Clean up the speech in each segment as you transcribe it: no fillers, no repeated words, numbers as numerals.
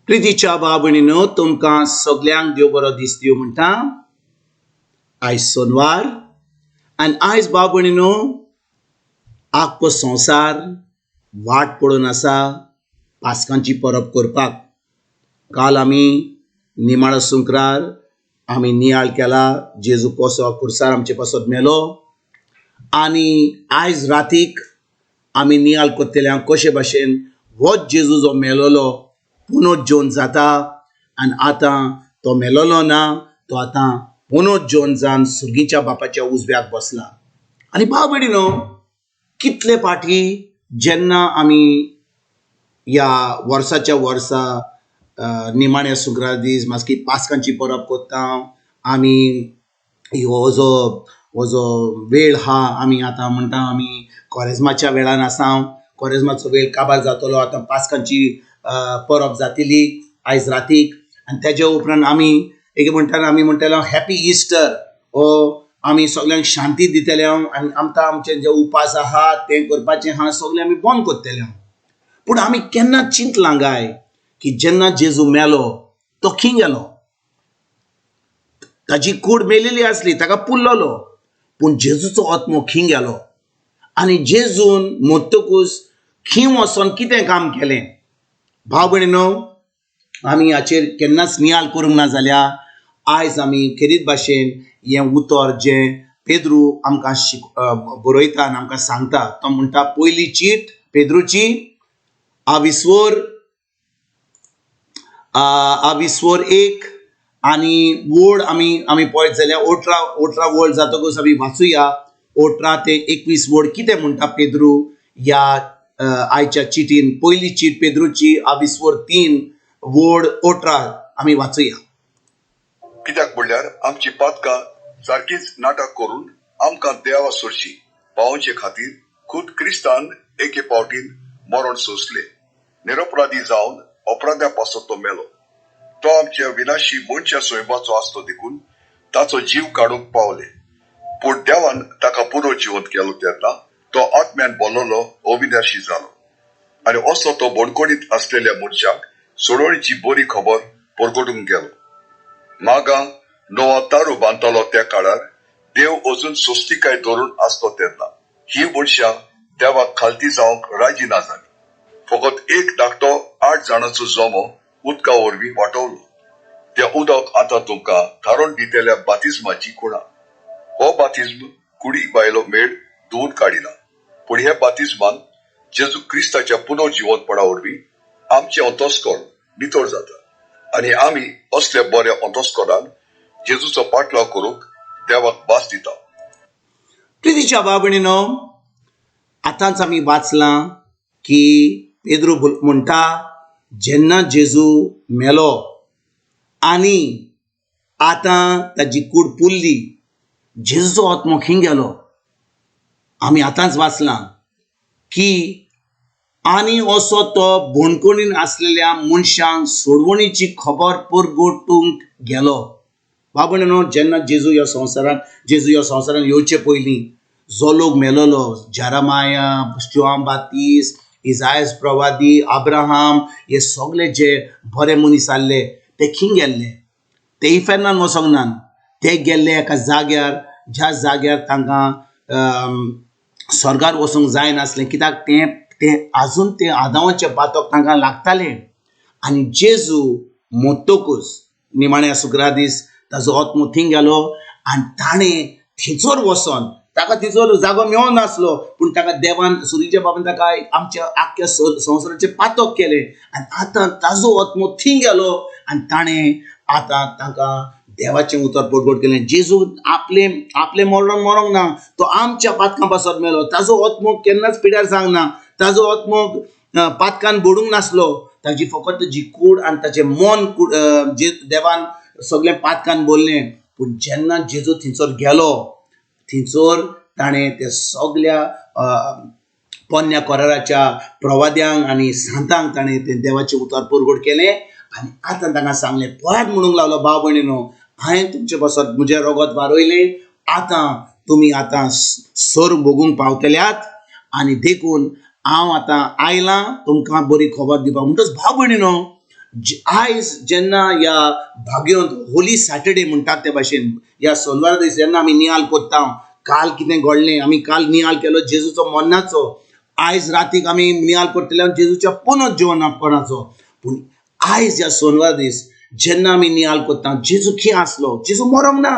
प्रितीच्या भाव भयणीनो, तुमकां सगल्यांक देव बरो दीस दिवं म्हणटा. आयज सोनवार आनी आयज भाव भयणीनो आख्खो संवसार वाट पळोवन आसा पास्कांची परब करपाक. काल आमी निमाणो सुंक्रार आमी नियाळ केला जेजू कसो खुर्सार आमचे पासत मेलो आनी आयज रातीक आमी नियाळ करतले कशे भाशेन होच जेजू जो मेलोलो पुनर्जीवन जाता आनी आतां तो मेलोलो ना, तो आतां पुनर्जीवन जावन सुर्गीच्या बापाच्या उजव्याक बसला. आनी भाव भयणीनो, कितले फाटी जेन्ना आमी ह्या वर्साच्या वर्सा निमाण्या सुक्रार दीस मागीर पास्कांची परब करता आमी, हो जो वेळ आहा, आमी आतां म्हणटा आमी कोरेज्माच्या वेळान आसा, कोरेज्माचो वेळ काबार जातलो, आतां पास्कांची परब जातली आयज रातीक आनी तेज्या उपरांत आमी एक म्हणटा, आमी म्हणटले हॅपी इस्टर. हो आमी सगल्यांक शांती दितले आनी आमकां आमचे जे उपास आहा ते करपाचे आहा, सगळें आमी बंद करतले. पूण आमी केन्ना चिंतलां काय की जेन्ना जेजू मेलो तो खंय गेलो? ताजी कूड मेलेली आसली, ताका पुरलोलो, पूण जेजूचो आत्मो खंय गेलो आनी जेजून मरतकूच खंय वचोन कितें काम केलें? भाव भयणीनो, आमी हाचेर केन्नाच नियाळ करूंक ना जाल्यार आयज आमी खेरीत भाशेन हें उतर जें पेद्रू आमकां शिक बरयता आनी आमकां सांगता, तो म्हणटा, पयली चीट पेद्रूची आविस्वर 1 आनी वोड आमी पळयत जाल्यार 18 वोड जातकूच आमी वाचुया 18 ते 21 वोड, कितें म्हणटा पेद्रू ह्या आयच्या चिटीन. पयली चीट पेद्रूची, आविस्वर 3, वोड 18 आमी वाचुया. कित्याक म्हणल्यार आमची पातकां सारकीच नाटक करून आमकां देवा सरशी पावोवचे खातीर खुद क्रिस्तान एके फावटीन मरण सोंसले. निरपराधी जावन अपराध्या पासत तो मेलो. तो आमच्या विनाशी मनशा स्वयंबाचो आसलो देखून ताचो जीव काडूंक पावले, पूण देवान ताका पुनर्जिवंत केलो तेन्ना तो आत्म्यान बोल्लोलो अविनाशी जालो आनी असो तो बणकोणीत आसलेल्या मनशाक सोडवणीची बरी खबर परगटूंक गेलो. मागा नोआ तारू बांदतालो त्या काळार देव अजून सोस्तिकाय धरून आसलो तेन्ना ही मनशां देवाक खालती जावंक राजी ना जाली. फकत एक धाकटो 8 जाणांचो जमो उदका वरवीं वाटवलो. त्या उदक आतां तुमकां थारोवन दितेल्या बातिज्माची खुणा. हो बातिज्म कुडी भायलो मेळ धुवून काडिना, पूण ह्या बातिज्मान जेजू क्रिस्ताच्या पुनर्जिवंतपणा वरवीं आमचें अंतस्करण नितळ जाता आनी आमी असल्या बऱ्या अंतस्करणान जेजूचो पाटलाव करूंक देवाक भास दिता. प्रितीच्या भाव भयणीनो, आतांच आमी वाचलां की पेद्रू म्हणटा, जेन्ना जेजू मेलो आनी आतां ताजी कूड पुरली, जेजूचो आत्मो खंय गेलो? आमी आतांच वाचलां की आनी असो तो बणकोणीन आसलेल्या मनशांक सोडवणीची खबर परगटूंक गेलो. भाव भयणीनो, जेन्ना जेजू ह्या संवसारांत येवचे पयलीं जो लोक मेलोलो, जेरेमाया, जुआंव बाप्तीस्त, इजायस प्रवादी, अब्राहम, हे सगळे जे बरे मनीस आहले ते खंय गेल्ले? ते इफेर्नान वचोंक नात. ते गेल्ले एका जाग्यार, ज्या जाग्यार तांकां स्वर्गार वचूंक जायनासलें, कित्याक तें तें आजून तें आदावाचें पातक तांकां लागतालें. आनी जेजू मरतकूच निमाण्या सुक्रा दीस ताजो आत्मो थंय गेलो आनी ताणें थंयसर वचोन, ताका थंयसर जागो मेळोंक नासलो, पूण ताका देवान, सुरीच्या बाबान ताका आमच्या आख्ख्या संवसाराचें पातक केलें आनी आतां ताजो आत्मो थंय गेलो आनी ताणें आतां तांकां देवाचें उतर परगट केलें. जेजू आपलें आपलें मरण मरोंक ना, तो आमच्या पातकां पासत मेलो. ताजो आत्मो केन्नाच पिड्यार जावंक ना, ताजो आत्मो पातकान बुडूंक नासलो. ताजी फकत ताजी कूड आनी ताजें मन जे देवान सगळें पातकान बोल्लें. पूण जेन्ना जेजू थंयसर गेलो, थंयसर ताणें ते सगल्या पोन्न्या कराराच्या प्रवाद्यांक आनी सांतांक ताणें तें देवाचें उतर परगट केलें आनी आतां तांकां सांगलें, पळयात, म्हणूंक लागलो, भाव भयणीनो, हांवें तुमचे पासत म्हजें रगत वारयलें, आतां तुमी आतां सर्ग भोगूंक पावतल्यात आनी देखून हांव आतां आयलां तुमकां बरी खबर दिवपाक. म्हणटच भाव भयणीनो, आयज जेन्ना ह्या भाग्योंत होली सॅटर्डे म्हणटात ते भाशेन ह्या सोनवार दीस जेन्ना आमी नियाल कोत्ता, काल कितें घडलें, आमी काल नियाल केलो जेजूचो मरणाचो, आयज रातीक आमी नियाल करतले जेजूच्या पुनर्जीवनापणाचो. पूण आयज ह्या सोनवार दीस जेन्ना आमी नियाल कोत्ता, जेजू खंय आसलो? जेजू मरोंक ना,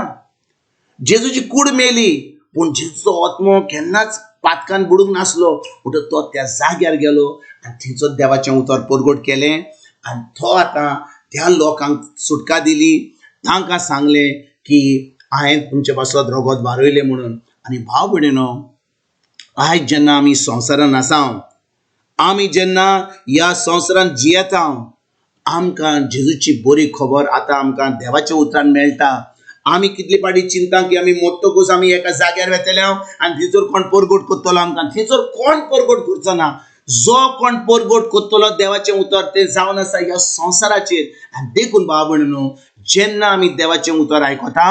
जेजूची कूड मेली, पूण जेजूचो आत्मो केन्नाच पातकान बुडूंक नासलो. म्हणटच तो त्या जाग्यार गेलो आनी थंयचो देवाचें उतर परगट केलें आनी तो आतां त्या लोकांक सुटका दिली. तांकां सांगलें की हांवें तुमचे पासत रगत वारयलें म्हणून. आनी भाव भयणीनो, आयज जेन्ना आमी संवसारान आसा, आमी जेन्ना ह्या संवसारान जियेता, आमकां जेजूची बरी खबर आतां आमकां देवाच्या उतरान मेळटा. आमी कितले फावटी चिंता की आमी मरतकूच आमी एका जाग्यार वेतले आनी थंयसर कोण परगट करतलो आमकां? थंयसर कोण परगट करचो ना. जो कोण परगट करतलो देवाचें उतर तें जावन आसा ह्या संवसाराचेर. आनी देखून भाव भयणीनो, जेन्ना आमी देवाचें उतर आयकता,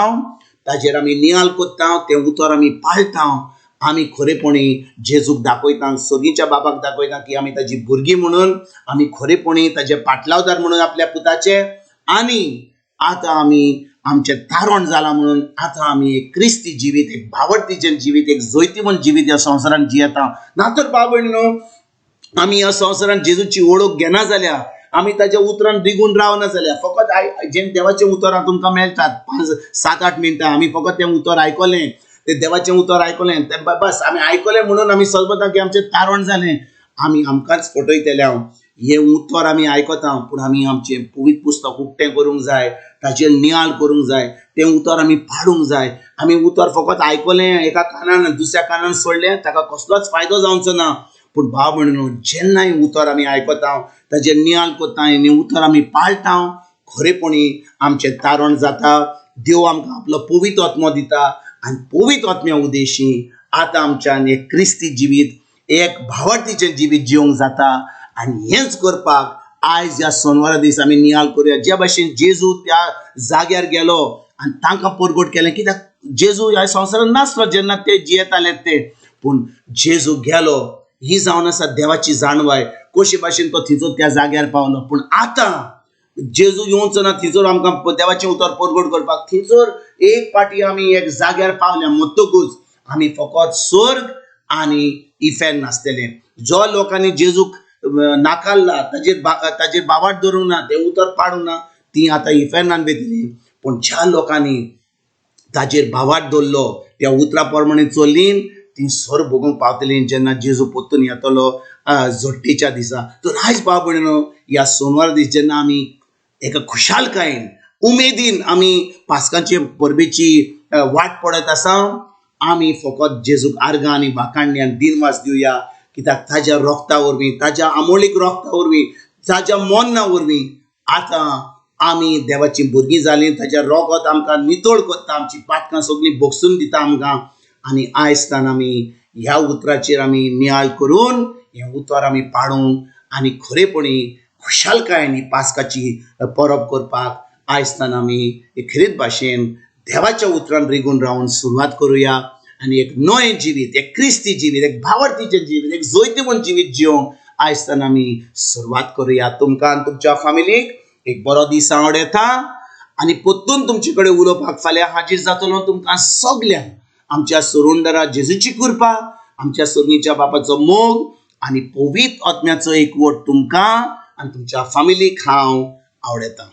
ताजेर आमी नियाल करता, तें उतर आमी पाळटा, आमी खरेपणी जेजूक दाखयता, सर्गीच्या बाबाक दाखयता की आमी ताजी भुरगीं म्हणून, आमी खरेपणी ताजे पाटलावदार म्हणून आपल्या पुताचे. आनी आतां आमी आमचें तारण जालां म्हणून आतां आमी एक क्रिस्ती जिवीत, एक भावडतीचें जिवीत, एक जैतिवंत जिवीत ह्या संवसारांत जियेता. ना तर भाव भयणीनो, आमी ह्या संवसारांत जेजूची वळख घेना जाल्यार, आमी ताच्या उतरान रिगून रावना जाल्यार, फकत जें देवाचें उतरां तुमकां मेळटात 5 7 8 मिनटां, आमी फकत तें उतर आयकलें, तें देवाचें उतर आयकलें, तें बस आमी आयकलें म्हणून आमी समजता की आमचें तारण जालें. आमी आमकांच फटयतले. हांव हें उतर आमी आयकता, पूण आमी आमचें पवित्र पुस्तक उक्तें करूंक जाय, ताचेर नियाळ करूंक जाय, तें उतर आमी पाडूंक जाय. आमी उतर फकत आयकलें एका कानान दुसऱ्या कानान सोडलें, ताका कसलोच फायदो जावचो ना. पूण भाव भयणीनो, जेन्ना हें उतर आमी आयकता, ताचेर नियाळ करता आनी उतर आमी पाळटा, खरेपणी आमचें तारण जाता. देव आमकां आपलो पवित्र आत्मो दिता आनी पवित्र आत्म्या उद्देशी आतां आमच्यान एक क्रिस्ती जिवीत, एक भावार्थीचें जिवीत जिवंक जाता. आनी हेंच करपाक आयज ह्या सोनवारा दीस आमी नियाळ करुया. ज्या भाशेन जेजू त्या जाग्यार गेलो आनी तांकां परगट केलें, कित्याक जेजू ह्या संवसारांत नासलो जेन्ना ते जियेताले ते, पूण जेजू गेलो ही जावन आसा देवाची जाणवाय, कशे भाशेन तो थंयसर त्या जाग्यार पावलो. पूण आतां जेजू येवचो ना थंयसर आमकां देवाचें उतर परगट करपाक. थंयसर एक पाटी आमी एक जाग्यार पावल्या म्हणटकूच आमी फकत स्वर्ग आनी इफेर्न नासतलें. जो लोकांनी जेजूक नाकारला, ताजेर बावाट धरूंक ना, तें उतर पाडूंक ना, ती आतां इफेर्नान वयतली. पूण ज्या लोकांनी ताजेर भावाट दवरलो, त्या उतरा प्रमाणे चल्लीन, ती स्वर्ग भोगूंक पावतली जेन्ना जेजू परतून येतलो झडटेच्या दिसा. तर आयज भाव भयणीनो, ह्या सोनवार दीस जेन्ना आमी एका खुशालकायेन उमेदीन आमी पास्कांचे परबेची वाट पळयत आसा, आमी फकत जेजूक आर्गां आनी वाखाणणी आनी दिनवास दिवया, कित्याक ताज्या रोगता वरवीं, ताज्या आमोलीक रोगता वरवीं, ताज्या मोन्ना वरवीं आतां आमी देवाचीं भुरगीं जालीं. ताज्या रोगत आमकां नितळ करता, आमची पातकां सगळीं बगसून दिता आमकां. आनी आयज तान आमी ह्या उतराचेर आमी नियाळ करून हें उतर आमी पाडूंक आनी खरेपणी खुशालकायेन ही पास्काची परब करपाक आयज तान आमी एक खेरीत भाशेन देवाच्या उतरान रिगून रावन सुरवात करुया आनी एक नवें जिवीत, एक क्रिस्ती जिवीत, एक भावार्थीचें जिवीत, एक जैतिवंत जिवीत जिवंक आयज तान आमी सुरवात करुया. तुमकां आनी तुमच्या फामिलीक एक बरो दीस आवडता आनी परतून तुमचे कडेन उलोवपाक फाल्यां हाजीर जातलो. तुमकां सगल्यांक आमच्या सुरुंदरा जेजूची कृपा, आमच्या सर्गीच्या बापाचो मोग आनी पवित्र आत्म्याचो एकवट तुमकां आनी तुमच्या फामिलीक हांव आवडता.